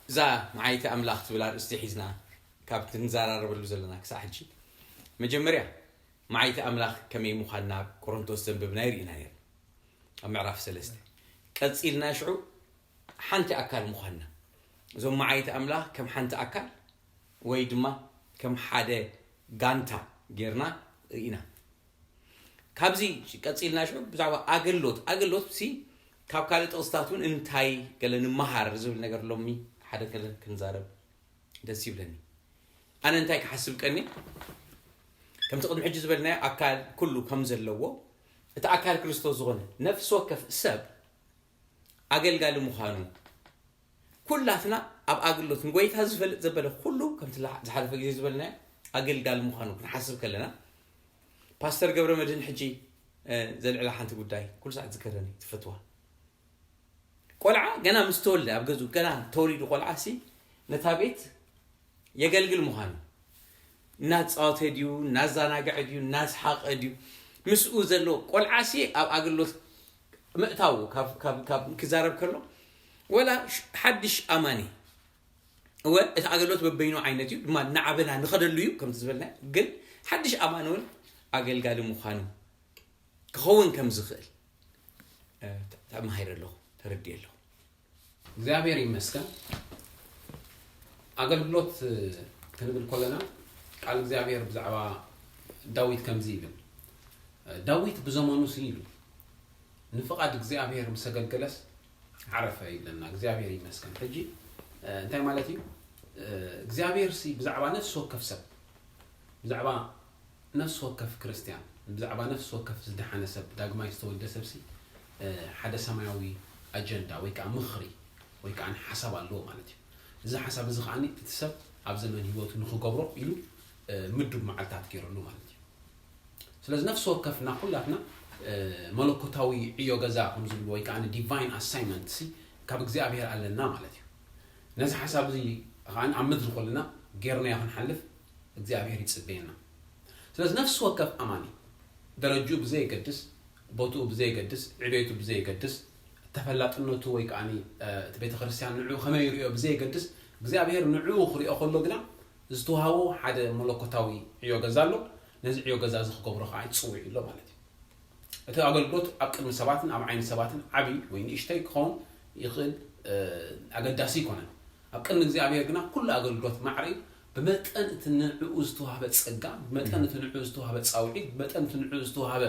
እዛ መዓይቲ ኣምላኽ ትብል ኣርእስቲ ሒዝና ካብ ክንዘራረበሉ ዘለና ክሳዕ ሕጂ፣ መጀመርያ መዓይቲ ኣምላኽ ከመይ ምዃንና ኣብ ቆሮንቶስ ዘንበብናዮ ርኢና ነርና፣ ኣብ ምዕራፍ ሰለስተ። ቀጺልና ሽዑ ሓንቲ ኣካል ምዃንና፣ እዞም መዓይቲ ኣምላኽ ከም ሓንቲ ኣካል ወይ ድማ ከም ሓደ ጋንታ ጌርና ርኢና። ካብዚ ቀጺልና ሽዑ ብዛዕባ ኣገልግሎት፣ ኣገልግሎት ሲ ካብ ካልእ ጥቕስታት እውን እንታይ ገለ ንመሃር ዝብል ነገር ሎሚ ሓደ ገለ ክንዛረብ ደስ ይብለኒ። ኣነ እንታይ ክሓስብ ቀኒ፣ ከምቲ ቅድሚ ሕጂ ዝበልናዮ ኣካል ኩሉ ከም ዘለዎ፣ እቲ ኣካል ክርስቶስ ዝኾነ ነፍሲ ወከፍ ሰብ ኣገልጋሊ ምዃኑ፣ ኩላትና ኣብ ኣገልግሎት ንጎይታ ዝፈልጥ ዘበለ ኩሉ ከምቲ ዝሓለፈ ግዜ ዝበልናዮ ኣገልጋሊ ምዃኑ ክንሓስብ ከለና፣ ፓስተር ገብረ መድህን ሕጂ ዘልዕላ ሓንቲ ጉዳይ ኩሉ ሰዓት ዝከረኒ ትፈትዋ። ቆልዓ ገና ምስ ተወልደ፣ ኣብ ገዝኡ ገና ተወሊዱ ቆልዓ ሲ ነታ ቤት የገልግል ምዃኑ፣ እናተፃወተ ድዩ፣ እናዘናግዐ ድዩ፣ እናስሓቐ ድዩ፣ ምስኡ ዘሎ ቆልዓ ሲ ኣብ ኣገልግሎት ምእታው ካብ ክዛረብ ከሎ፣ ወላ ሓድሽ ኣማኒ፣ እወ እቲ ኣገልግሎት በበይኑ ዓይነት እዩ ድማ፣ እናዓበና ንኸደሉ እዩ ከምቲ ዝበልና። ግን ሓድሽ ኣማኒ እውን ኣገልጋሊ ምዃኑ ክኸውን ከም ዝኽእል ተማሂረ ኣለኹ፣ ተረዲኤ ኣለኹ። እግዚኣብሔር ይመስገን። ኣገልግሎት ክንብል ከለና፣ ቃል እግዚኣብሔር ብዛዕባ ዳዊት ከምዚ ይብል። ዳዊት ብዘመኑ ሲ ኢሉ፣ ንፍቓድ እግዚኣብሔር ምስ ኣገልገለስ ዓረፈ ይብለና። እግዚኣብሔር ይመስገን። ሕጂ እንታይ ማለት እዩ? እግዚኣብሔር ሲ ብዛዕባ ነፍሲ ወከፍ ሰብ፣ ብዛዕባ ነፍሲ ወከፍ ክርስትያን፣ ብዛዕባ ነፍሲ ወከፍ ዝደሓነ ሰብ፣ ዳግማይ ዝተወልደ ሰብ ሲ ሓደ ሰማያዊ ኣጀንዳ ወይ ከዓ ምኽሪ ወይ ከዓ ሓሳብ ኣለዎ ማለት እዩ። እዚ ሓሳብ እዚ ከዓ እቲ ሰብ ኣብ ዘመን ህይወቱ ንክገብሮ ኢሉ ምዱብ መዓልታት ገይረሉ ማለት እዩ። ስለዚ ነፍሲ ወከፍና ኩላትና መለኮታዊ ዕዮ ገዛ ከም ዝብሉ ወይ ከዓ ዲቫይን ኣሳይመንት ሲ ካብ እግዚኣብሔር ኣለና ማለት እዩ። ነዚ ሓሳብ እዚ ከዓ ኣብ ምድሪ ከለና ጌርናዮ ክንሓልፍ እግዚኣብሔር ይጽበየና። ስለዚ ነፍሲ ወከፍ ኣማኒ ደረጅኡ ብዘየገድስ፣ ቦትኡ ብዘየገድስ፣ ዕቤቱ ብዘየገድስ፣ ተፈላጥነቱ ወይ ከዓ እቲ ቤተክርስትያን ንዕኡ ከመይ ይርእዮ ብዘየገድስ፣ እግዚኣብሔር ንዕኡ ክርእዮ ከሎ ግና ዝተዋህቦ ሓደ መለኮታዊ ዕዮ ገዛ ኣሎ። ነዚ ዕዮ ገዛ እዚ ክገብሮ ከዓ ይጽውዕ ኣሎ ማለት እዩ። እቲ ኣገልግሎት ኣብ ቅድሚ ሰባትን ኣብ ዓይኒ ሰባትን ዓብዪ ወይ ንእሽተይ ክኸውን ይኽእል፣ ኣገዳሲ ኣይኮነን። ኣብ ቅድሚ እግዚኣብሔር ግና ኩሉ ኣገልግሎት ማዕረ እዩ። ብመጠን እቲ ንዕኡ ዝተዋህበ ጸጋ፣ ብመጠን እቲ ንዕኡ ዝተዋህበ ጻውዒት፣ ብመጠን እቲ ንዕኡ ዝተዋህበ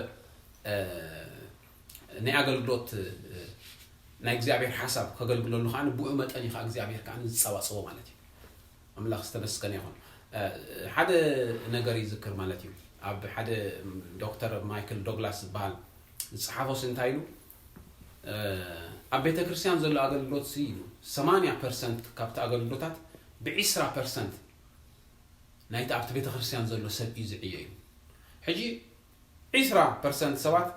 ናይ ኣገልግሎት ናይ እግዚኣብሔር ሓሳብ ከገልግለሉ ከዓ ብኡ መጠን እዩ ከዓ እግዚኣብሔር ከዓ ዝጸባጸቦ ማለት እዩ። ኣምላኽ ዝተመስገነ ይኹን። ሓደ ነገር ይዝክር ማለት እዩ። ኣብ ሓደ ዶክተር ማይክል ዶግላስ ዝበሃል ዝጸሓፎስ እንታይ ኢሉ? ኣብ ቤተ ክርስቲያን ዘሎ ኣገልግሎት ሲ ኢሉ ሰማንያ ፐርሰንት ካብቲ ኣገልግሎታት ብዒስራ ፐርሰንት ናይቲ ኣብቲ ቤተ ክርስቲያን ዘሎ ሰብ እዩ ዝዕዮ እዩ። ሕጂ ዒስራ ፐርሰንት ሰባት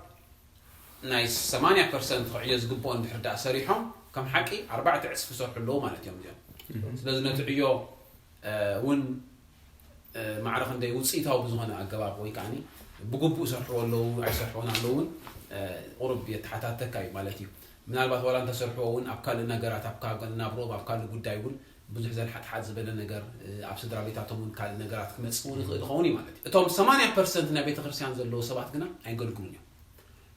ናይ ሰማንያ ፐርሰንት ክዕዮ ዝግብኦ እንድሕር ደኣ ሰሪሖም፣ ከም ሓቂ ኣርባዕተ ዕጽፊ ይሰርሑ ኣለዉ ማለት እዮም እዚኦም። ስለዚ ነቲ ዕዮ እውን ማዕረ ክንደይ ውፅኢታዊ ብዝኾነ ኣገባብ ወይ ከዓ ብግቡእ ይሰርሕዎ ኣለዉ ኣይሰርሕዎን ኣለዉ እውን ቁሩብ የተሓታተካ እዩ ማለት እዩ። ምናልባት ዋላ እንተሰርሕዎ እውን ኣብ ካልእ ነገራት፣ ኣብ ካልእ ናብርኦም፣ ኣብ ካልእ ጉዳይ እውን ብዙሕ ዘልሓጥሓጥ ዝበለ ነገር ኣብ ስድራ ቤታቶም እውን ካልእ ነገራት ክመፅእ እውን ይኽእል ይኸውን እዩ ማለት እዩ። እቶም ሰማንያ ፐርሰንት ናይ ቤተክርስትያን ዘለዉ ሰባት ግና ኣይገልግሉን እዮም።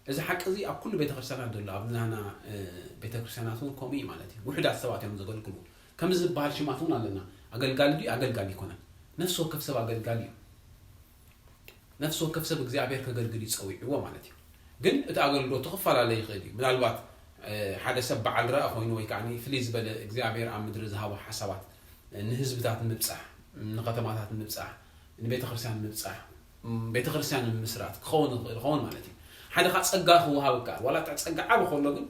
እዚ ሓቂ እዚ ኣብ ኩሉ ቤተክርስትያናት ዘሎ፣ ኣብ ናህና ቤተክርስትያናት እውን ከምኡ እዩ ማለት እዩ። ውሑዳት ሰባት እዮም ዘገልግሉ። ከምዚ ዝበሃል ሽማት እውን ኣለና። ኣገልጋሊ ድዩ? ኣገልጋሊ ኣይኮነን። ነፍሲ ወከፍ ሰብ ኣገልጋሊ እዩ። ነፍሲ ወከፍ ሰብ እግዚኣብሔር ከገልግል እዩ ጸዊዕዎ ማለት እዩ። ግን እቲ ኣገልግሎቱ ክፈላለ ይኽእል እዩ። ምናልባት ሓደ ሰብ በዓል ራእይ ኮይኑ ወይ ከዓ ፍልይ ዝበለ እግዚኣብሔር ኣብ ምድሪ ዝሃቦ ሓሳባት ንህዝብታት ንምብጻሕ፣ ንከተማታት ንምብጻሕ፣ ንቤተ ክርስቲያን ንምብጻሕ፣ ቤተ ክርስቲያን ንምስራት ክኸውን ይኽእል ይኸውን ማለት እዩ። ሓደ ከዓ ጸጋ ክወሃብ ይከኣል። ዋላ እቲ ጸጋ ዓቢ ከሎ ግን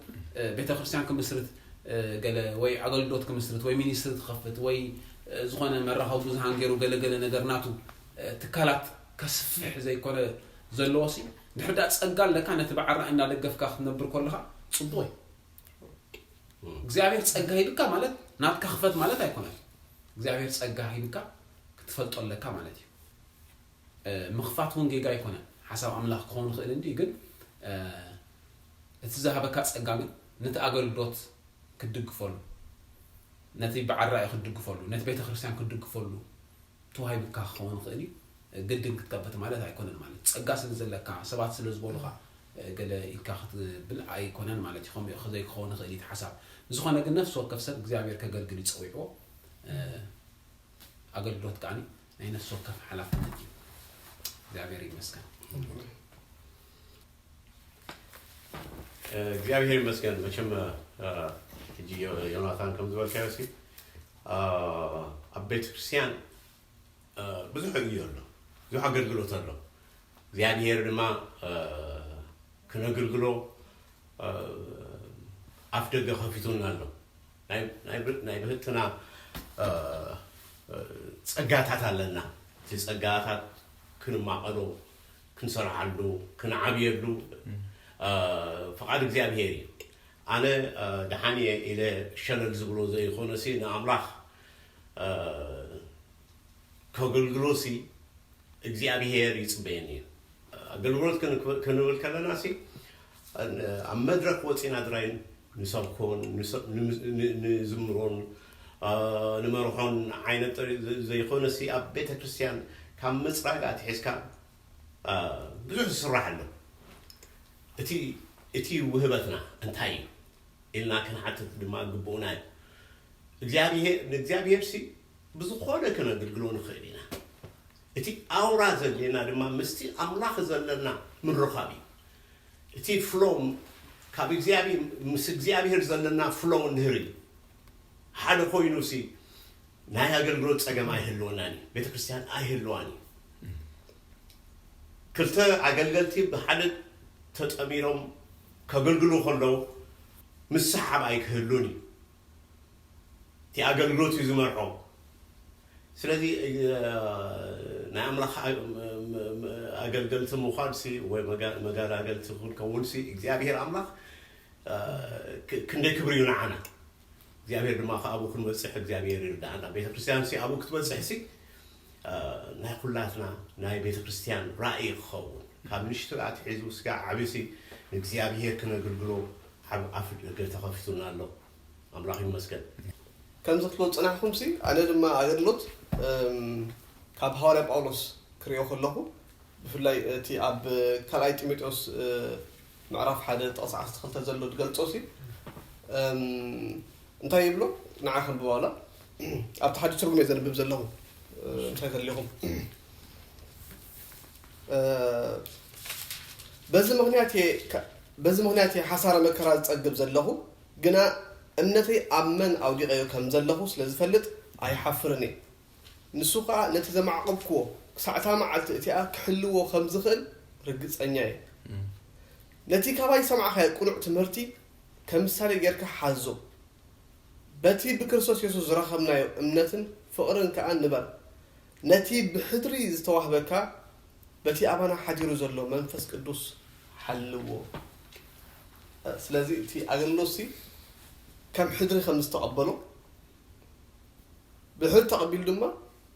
ቤተ ክርስቲያን ክምስርት ገለ ወይ ኣገልግሎት ክምስርት ወይ ሚኒስትሪ ክኸፍት ወይ ዝኾነ መራኸቢ ብዙሃን ገይሩ ገለ ገለ ነገር ናቱ ትካላት ከስፍሕ ዘይኮነ ዘለዎ ሲ፣ ድሕሪ ዳ ጸጋ ኣለካ ነቲ በዓል ራእይ እናደገፍካ ክትነብር ከለኻ ጽቡቕ እዩ። እግዚኣብሔር ጸጋ ሂብካ ማለት ናትካ ክፈት ማለት ኣይኮነን። እግዚኣብሔር ጸጋ ሂብካ ክትፈልጦ ኣለካ ማለት እዩ። ምኽፋት እውን ጌጋ ኣይኮነን። ሓሳብ ኣምላኽ ክኸውን ይኽእል እንዲ፣ ግን እቲ ዝሃበካ ጸጋ ግን ነቲ ኣገልግሎት ክትድግፈሉ፣ ነቲ በዓል ራእይ ክትድግፈሉ፣ ነቲ ቤተ ክርስቲያን ክትድግፈሉ ተዋሂቡካ ክኸውን ይኽእል እዩ። ግድን ክትከፍት ማለት ኣይኮነን። ማለት ጸጋ ስለ ዘለካ፣ ሰባት ስለ ዝበሉኻ፣ ገለ ኢልካ ክትብል ኣይኮነን ማለት እዩ። ከምኡ እዩ፣ ዘይክኸውን ይኽእል እዩ እቲ ሓሳብ። ብዝኾነ ግን ነፍሲ ወከፍ ሰብ እግዚኣብሔር ከገልግል እዩ ጸዊዕዎ። ኣገልግሎት ከኣ ናይ ነፍሲ ወከፍ ሓላፍነት እዩ። እግዚኣብሔር ይመስገን። እግዚኣብሔር ይመስገን። መቸም ሕጂ ዮናታን ከም ዝበልካዮ ሲ ኣብ ቤተ ክርስቲያን ብዙሕ እዩ ኣሎ፣ ብዙሕ ኣገልግሎት ኣሎ። እግዚኣብሔር ድማ ክነግልግሎ ኣፍ ደገ ከፊቱና ኣሎ። ናይ ብህትና ጸጋታት ኣለና። እቲ ጸጋታት ክንማቐሎ፣ ክንሰርሓሉ፣ ክንዓብየሉ ፍቓድ እግዚኣብሔር እዩ። ኣነ ደሓን እየ ኢለ ሸለል ዝብሎ ዘይኮነ ሲ ንኣምላኽ ከገልግሎ ሲ እግዚኣብሔር ይጽበየኒ እዩ። ኣገልግሎት ክንብል ከለና ሲ ኣብ መድረክ ወፂና ድራይ ንሰብኮን ንዝምሮን ንመርሖን ዓይነት ዘይኮነ ሲ ኣብ ቤተ ክርስቲያን ካብ ምፅራግ ኣትሒዝካ ብዙሕ ዝስራሕ ኣሎ። እቲ ውህበትና እንታይ እዩ ኢልና ክንሓትት ድማ ግቡእና እዩ። እግዚኣብሔር ንእግዚኣብሔር ሲ ብዝኾነ ክነግልግሎ ንኽእል ኢና። እቲ ኣውራ ዘድልየና ድማ ምስቲ ኣምላኽ ዘለና ምርኻብ እዩ። እቲ ፍሎ ካብ እግዚኣብሔር ምስ እግዚኣብሔር ዘለና ፍሎ ንህሪ ሓደ ኮይኑ ሲ ናይ ኣገልግሎት ጸገም ኣይህልወናን እዩ። ቤተ ክርስቲያን ኣይህልዋን እዩ። ክልተ ኣገልገልቲ ብሓደ ተጠሚሮም ከገልግሉ ከለዉ ምስሓብ ኣይክህሉን እዩ። እቲ ኣገልግሎት እዩ ዝመርሖ። ስለዚ ናይ ኣምላኽ ኣገልገልቲ ምዃን ሲ ወይ መጋዳገልቲ ክንከውን ሲ እግዚኣብሔር ኣምላኽ ክንደይ ክብሪ እዩ ንዓና። እግዚኣብሔር ድማ ከኣብኡ ክንበፅሕ እግዚኣብሔር ይርዳእና። ቤተ ክርስቲያን ሲ ኣብኡ ክትበፅሕ ሲ ናይ ኩላትና ናይ ቤተ ክርስቲያን ራእይ ክኸውን ካብ ንሽቶ ኣትሒዙ ስጋ ዓብሲ ንእግዚኣብሔር ክነግልግሎ ዓብ ኣፍ ደገ ተኸፊቱና ኣሎ። ኣምላኽ ይመስገን። ከምዚ ክትብሎ ዝጸናሕኩም ሲ ኣነ ድማ ኣገልግሎት ካብ ሃዋርያ ጳውሎስ ክሪኦ ከለኹ ብፍላይ እቲ ኣብ ካልኣይ ጢሞቴዎስ ምዕራፍ ሓደ ጥቕሲ ዓሰርተ ክልተ ዘሎ ዝገልጾ ሲ እንታይ ይብሎ? ንዓ ከንብባ ዋላ ኣብቲ ሓድሽ ትርጉም እየ ዘንብብ ዘለኹ። እንታይ ተሊኹም በዚ ምኽንያት እየ በዚ ምኽንያት እየ ሓሳረ መከራ ዝጸግብ ዘለኹ፣ ግና እምነተይ ኣብ መን ኣውዲቐዮ ከም ዘለኹ ስለ ዝፈልጥ ኣይሓፍርን እየ። ንሱ ኸኣ ነቲ ዘማዕቐብክዎ ክሳዕ እታ መዓልቲ እቲኣ ክሕልዎ ከም ዝኽእል ርግጸኛ እየ። ነቲ ካባይ ዝሰማዕካዮ ቅኑዕ ትምህርቲ ከም ምሳሌ ጌርካ ሓዞ። በቲ ብክርስቶስ የሱስ ዝረኸብናዮ እምነትን ፍቕርን ከኣ ንበር። ነቲ ብሕድሪ ዝተዋህበካ በቲ ኣባና ሓዲሩ ዘሎ መንፈስ ቅዱስ ሓልዎ። ስለዚ እቲ ኣገልግሎትሲ ከም ሕድሪ ከም ዝተቐበሎ ብሕድሪ ተቐቢሉ ድማ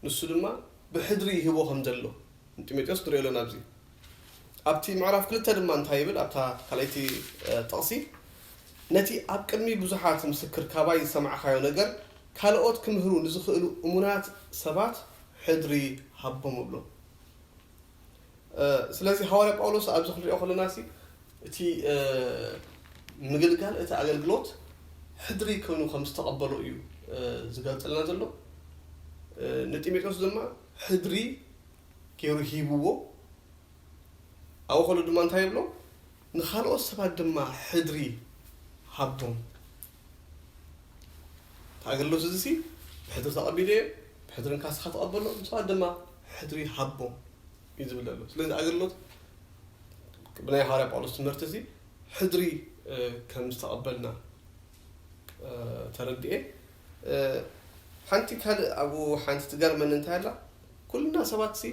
ንሱ ድማ ብሕድሪ ይህቦ ከም ዘሎ ንጢሞቴዎስ ንሪኦ ኣለና ኣብዚ ኣብቲ ምዕራፍ ክልተ ድማ እንታይ ይብል ኣብታ ካልኣይቲ ጥቕሲ ነቲ ኣብ ቅድሚ ብዙሓት ምስክር ካባይ ዝሰማዕካዮ ነገር ካልኦት ክምህሩ ንዝኽእሉ እሙናት ሰባት ሕድሪ ሃቦም እብሎ ስለዚ ሃዋርያ ጳውሎስ ኣብዚ ክንሪኦ ከለና ሲ እቲ ምግልጋል እቲ ኣገልግሎት ሕድሪ ኮይኑ ከም ዝተቐበሎ እዩ ዝገልፀልና ዘሎ ንጢሞቴዎስ ድማ ሕድሪ ገይሩ ሂብዎ ኣብኡ ከሎ ድማ እንታይ ይብሎ ንኻልኦት ሰባት ድማ ሕድሪ ሃቦም ኣገልግሎት እዚ ሲ ብሕድሪ ተቐቢለ እየ ብሕድሪ ንካስኻ ተቐበሎ ንሰባት ድማ ሕድሪ ሃቦም እዩ ዝብል ዘሎ ስለዚ ኣገልግሎት ብናይ ሃዋርያ ጳውሎስ ትምህርቲ እዚ ሕድሪ ከም ዝተቐበልና ተረድኤ ሓንቲ ካልእ ኣብኡ ሓንቲ ትገርመኒ እንታይ ኣላ ኩልና ሰባት ሲ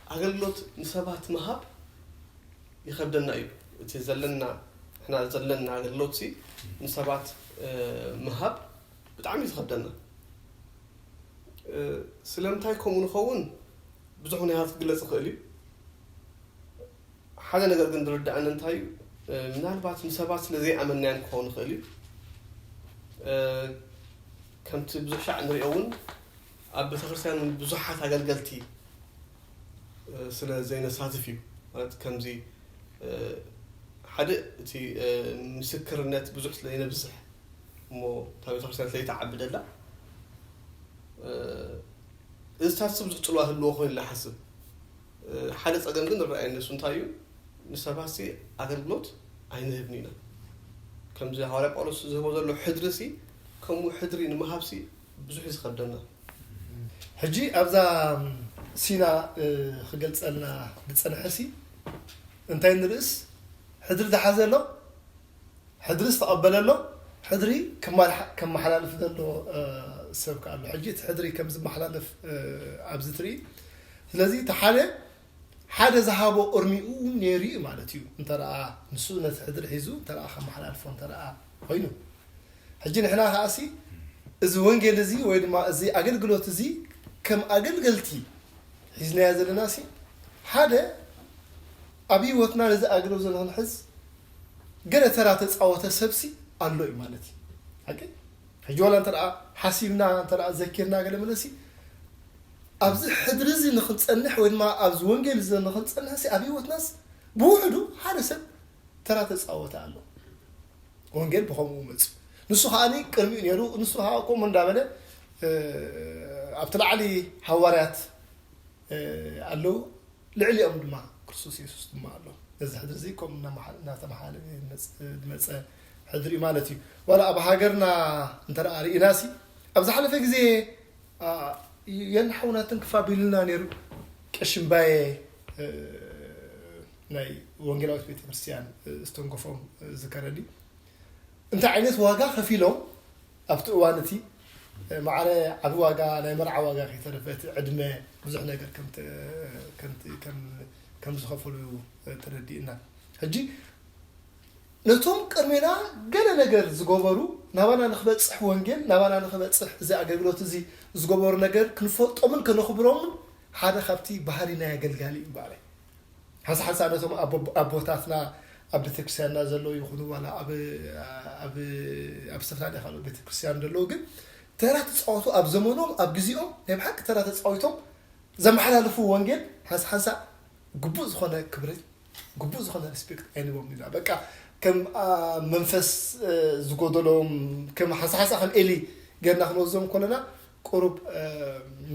ንኣገልግሎት ንሰባት ምሃብ ይኸብደና እዩ እቲ ዘለና ሕና ዘለና ኣገልግሎት ሲ ንሰባት ምሃብ ብጣዕሚ እዩ ዝኸብደና ስለምንታይ ከምኡ ንኸውን ብዙሕ ምክንያታት ክግለፅ ይኽእል እዩ ሓደ ነገር ግን ዝርዳእኒ እንታይ እዩ ምናልባት ንሰባት ስለ ዘይኣመናዮም ክኸውን ይኽእል እዩ ከምቲ ብዙሕ ሻዕ ንሪኦ እውን ኣብ ቤተክርስትያን ብዙሓት ኣገልገልቲ ስለ ዘይነሳትፍ እዩ። ማለት ከምዚ ሓደ እቲ ምስክርነት ብዙሕ ስለ ይነብዝሕ እሞ እታ ቤተክርስትያን ስለ ይተዓብደላ እዚ ታስብ ዝቕፅልዋ ህልዎ ኮይኑ ኢለ ሓስብ። ሓደ ፀገም ግን ንረኣየ ንሱ እንታይ እዩ? ንሰባሲ ኣገልግሎት ኣይንህብን ኢና። ከምዚ ሃዋርያ ጳውሎስ ዝህቦ ዘሎ ሕድሪ ሲ ከምኡ ሕድሪ ንምሃብ ሲ ብዙሕ እዩ ዝኸብደና። ሕጂ ኣብዛ ሲና ክገልፀልና ዝፀንሐ ሲ እንታይ ንርእስ? ሕድሪ ዝሓዘ ኣሎ፣ ሕድሪ ዝተቐበለ ኣሎ፣ ሕድሪ ከመሓላልፍ ዘሎ ሰብ ከ ኣሎ። ሕጂ እቲ ሕድሪ ከም ዝመሓላለፍ ኣብዚ ትርኢ። ስለዚ እቲ ሓደ ሓደ ዝሃቦ እርሚኡ እውን ነይሩ እዩ ማለት እዩ። እንተ ደኣ ንሱ ነቲ ሕድሪ ሒዙ እንተ ደኣ ከመሓላልፎ እንተ ደኣ ኮይኑ፣ ሕጂ ንሕና ከኣ ሲ እዚ ወንጌል እዚ ወይ ድማ እዚ ኣገልግሎት እዚ ከም ኣገልገልቲ ሒዝናዮ ዘለና ሲ ሓደ ኣብ ህይወትና ነዚ ኣገልግሎት እዚ ንኽንሕዝ ገለ ተራ ተፃወተ ሰብ ሲ ኣሎ እዩ ማለት እዩ። ሓቂ ሕጂ ዋላ እንተ ደኣ ሓሲብና እንተ ደኣ ዘኪርና ገለ መለሲ ኣብዚ ሕድሪ እዚ ንኽንፀንሕ ወይ ድማ ኣብዚ ወንጌል እዚ ንኽንፀንሕ ሲ ኣብ ህይወትናስ ብውሕዱ ሓደ ሰብ ተራ ተፃወተ ኣሎ። ወንጌል ብኸምኡ መፅኡ። ንሱ ከዓኒ ቅድሚኡ ነይሩ። ንሱ ከዓ ከምኡ እንዳበለ ኣብቲ ላዕሊ ሃዋርያት ኣለዉ፣ ልዕሊኦም ድማ ክርስቶስ የሱስ ድማ ኣሎ። ነዚ ሕድሪ እዚ ከምኡ እናተመሓለ ዝመፀ ሕድሪ እዩ ማለት እዩ። ዋላ ኣብ ሃገርና እንተ ርኢና ሲ ኣብ ዝሓለፈ ግዜ የን ሓውና ትንክፍ ኣቢሉና ነይሩ። ቀሽምባየ ናይ ወንጌላዊት ቤተክርስትያን ዝተንከፎም ዝከረኒ እንታይ ዓይነት ዋጋ ከፊሎም ኣብቲ እዋን እቲ ማዕረ ዓቢ ዋጋ ናይ መርዓ ዋጋ ከይተረፈ እቲ ዕድመ ብዙሕ ነገር ከም ዝኸፈሉ ተረዲእና። ሕጂ ነቶም ቅድሜና ገለ ነገር ዝገበሩ ናባና ንክበፅሕ ወንጌል ናባና ንክበፅሕ እዚ ኣገልግሎት እዚ ዝገበሩ ነገር ክንፈልጦምን ከነኽብሮምን ሓደ ካብቲ ባህሪ ናይ ኣገልጋሊ እዩ። በዓለ ሓንሳ ሓንሳ ነቶም ኣቦታትና ኣብ ቤተክርስትያንና ዘለዉ ይኹኑ ዋላ ኣብ ዝተፈላለያ ካልኦት ቤተክርስትያን ዘለዉ ግን ተራ ተፃወቱ ኣብ ዘመኖም ኣብ ግዜኦም ናይ ብሓቂ ተራ ተፃዊቶም ዘመሓላልፉ ወንጌል ሓንሳ ሓንሳ ግቡእ ዝኾነ ክብሪ ግቡእ ዝኾነ ሪስፔክት ኣይንቦም ኢና። በቃ ከም መንፈስ ዝጎደሎም ከም ሓንሳ ሓንሳ ከም ኤሊ ገርና ክንወስዶም ከለና ቁሩብ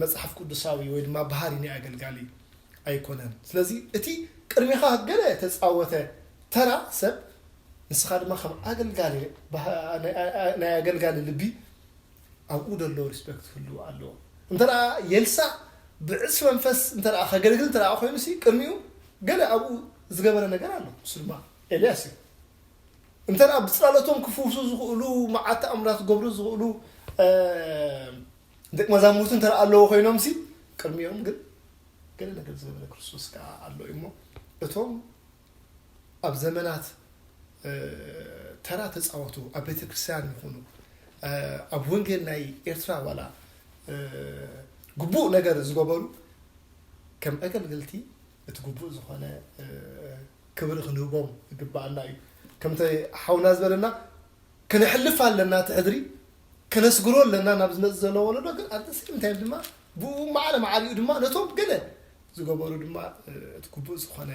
መፅሓፍ ቅዱሳዊ ወይ ድማ ባህሪ ናይ ኣገልጋሊ ኣይኮነን። ስለዚ እቲ ቅድሚኻ ገለ ተፃወተ ተራ ሰብ ንስኻ ድማ ከም ኣገልጋሊ ናይ ኣገልጋሊ ልቢ ኣብኡ ዘሎ ሪስፔክት ክህልዎ ኣለዎ። እንተ የልሳ ብዕሲ መንፈስ እንተ ከገልግል እንተ ኮይኑ ሲ ቅድሚኡ ገለ ኣብኡ ዝገበረ ነገር ኣሎ። ንሱ ድማ ኤልያስ እዩ። እንተ ብፅላለቶም ክፍውሱ ዝኽእሉ መዓት ተኣምራት ክገብሩ ዝኽእሉ ደቂ መዛሙርቱ እንተ ኣለዎ ኮይኖም ሲ ቅድሚኦም ግን ገለ ነገር ዝገበረ ክርስቶስ ከዓ ኣሎ እሞ እቶም ኣብ ዘመናት ተራ ተፃወቱ ኣብ ቤተክርስትያን ይኹኑ ኣብ ወንጌል ናይ ኤርትራ ዋላ ግቡእ ነገር ዝገበሩ ከም ኣገልገልቲ እቲ ግቡእ ዝኾነ ክብሪ ክንህቦም ይግባኣና እዩ። ከምቲ ሓውና ዝበለና ከነሕልፍ ኣለና እቲ ሕድሪ ከነስግሮ ኣለና ናብ ዝመፅእ ዘሎ ወለዶ ግን ኣብ the same time ድማ ብኡ ማዕረ ማዕሪኡ ድማ ነቶም ገለ ዝገበሩ ድማ እቲ ግቡእ ዝኾነ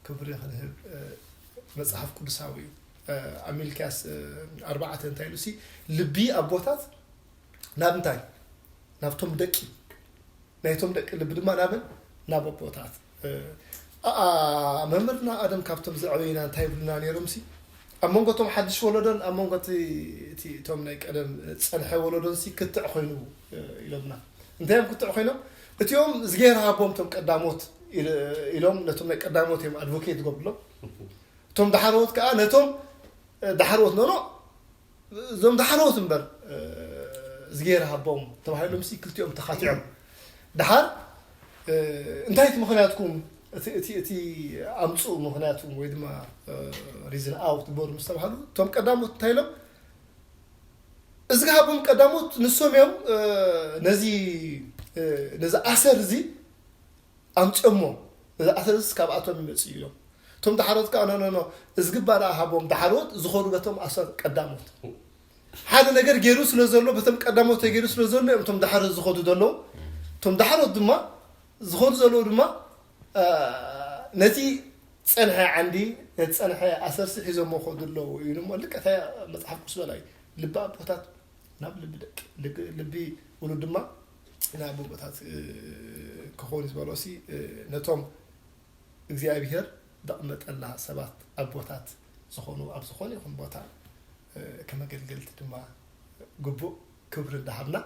ክብሪ ክንህብ መፅሓፍ ቅዱሳዊ እዩ። ኣብ ሚልክያስ ኣርባዕተ እንታይ ኢሉ ሲ ልቢ ኣቦታት ናብ እንታይ ናብቶም ደቂ ናይቶም ደቂ ልቢ ድማ ናበን ናብ ኣቦታት ኣኣ መምህርና ኣደም ካብቶም ዝዕበዩና እንታይ ይብሉና ነይሮም ሲ ኣብ መንጎ እቶም ሓድሽ ወለዶን ኣብ መንጎ እቶም ናይ ቀደም ፀንሐ ወለዶን ሲ ክትዕ ኮይኑ ኢሎምና። እንታይ እዮም ክትዕ ኮይኖም? እቲኦም ዝገር ሃቦም እቶም ቀዳሞት ኢሎም ነቶም ናይ ቀዳሞት እዮም ኣድቮኬት ዝገብርሎም። እቶም ዳሕረዎት ከዓ ነቶም ዳሕረዎት ኖኖ እዞም ዳሕረዎት እምበር ዝገር ሃቦም ተባሂሎም ሲ ክልቲኦም ተኻቲዖም። ድሓር እንታይ እቲ ምኽንያትኩም እቲ ኣምፅኡ ምኽንያትኩም ወይ ድማ ሪዝን ኣውት በሩ ምስ ተባሃሉ እቶም ቀዳሞት እንታይ ኢሎም እዚ ሃቦም ቀዳሞት ንሶም እዮም ነዚ ነዚ ኣሰር እዚ ኣምፅኦሞ ነዚ ኣሰር እዚ ካብኣቶም ይመፅእ እዮም። እቶም ዳሕሮት ከዓ ኖኖኖ እዚ ግባ ደኣ ሃቦም ዳሕሮት ዝኾኑ በቶም ኣሰር ቀዳሞት ሓደ ነገር ገይሩ ስለ ዘሎ፣ በቶም ቀዳሞት ተገይሩ ስለ ዘሎ እዮም እቶም ዳሕሮት ዝኸዱ ዘለዉ። እቶም ዳሕሮት ድማ ዝኸዱ ዘለዉ ድማ ነቲ ጸንሐ ዓንዲ፣ ነቲ ጸንሐ ኣሰርሲ ሒዞሞ ከዱ ኣለዉ እዩ። እሞ ልቀታ መጽሓፍ ቅዱስ በላ እዩ። ልቢ ኣቦታት ናብ ልቢ ደቂ፣ ልቢ ውሉድ ድማ ናብ ኣቦታት ክኾኑ ዝበሎ ሲ ነቶም እግዚኣብሔር ዘቐመጠልና ሰባት ኣቦታት ዝኾኑ ኣብ ዝኾነ ይኹን ቦታ ከመገልገልቲ ድማ ግቡእ ክብሪ እንዳሃብና፣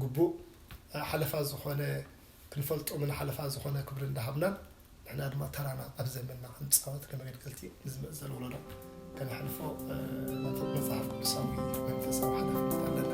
ግቡእ ሓለፋ ዝኾነ ክንፈልጦምን ሓለፋ ዝኾነ ክብሪ እንዳሃብናን ንሕና ድማ ተራና ኣብ ዘመንና ክንፃወት ከመገልገልቲ ንዝመፅእ ዘሎ ወለዶ ከነሕልፎ መፅሓፍ ቅዱሳዊ መንፈሳዊ ሓላፍነት ኣለና።